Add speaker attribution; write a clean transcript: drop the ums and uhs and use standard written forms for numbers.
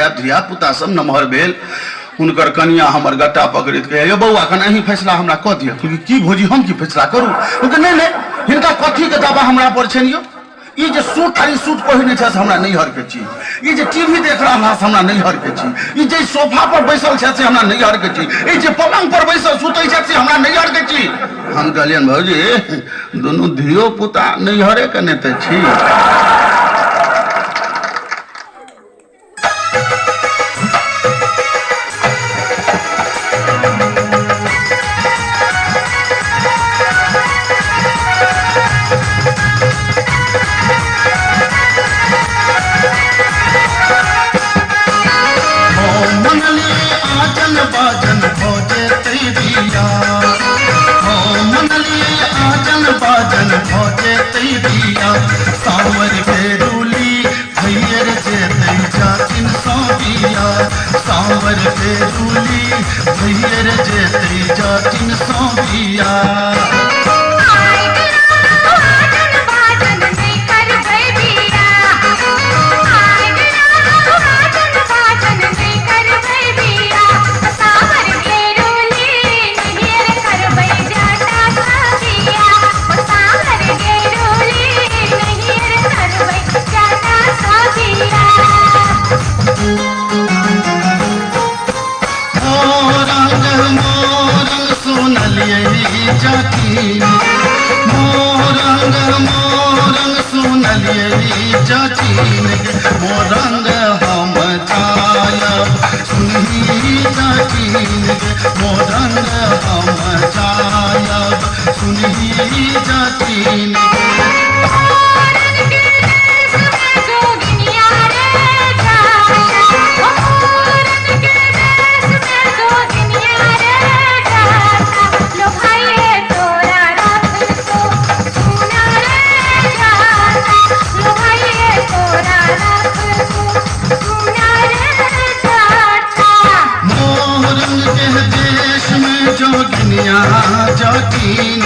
Speaker 1: आब धिया पुता सब नमहर भेल। हुनकर कनिया हमर गट्टा पकड़ैत कहै, यौ बौआ कनि अहीं फैसला हमरा कऽ दिअ। की भौजी हम की फैसला करू? नहि नहि, हिनका कथीके दावा हमरा पर छनि यौ? ई जे सूट आ ई सूट पहिरने छथि हमरा नैहर के छी, ई जे टीवी देख रहल हँ से हमरा नैहर के छी, ई जे सोफा पर बैसल छथि से हमरा नैहर के छी, ई जे पलंग पर बैसल सुतै छथि से हमरा नैहर के छी। हम कहलियनि भौजी दुनू धियो पुता नैहरे के नहि तऽ छी।
Speaker 2: आजन बाजन भऽ जेतै बिया, हो मनलियै आजन बाजन भऽ जेतै बिया, सावर के रूली भैयर जेतै जातिन सँ बिया, सावर के रूली भैयर जेतै जातिन सँ बिया। मोरंग सुनलियै चाची, मोरंग मोरंग सुनलियै चाची, मोरंग हम जायब सुनही चाची, मोरंग हम जायब सुनही चाची। मोरंग के देश में जोगिनिया जटीन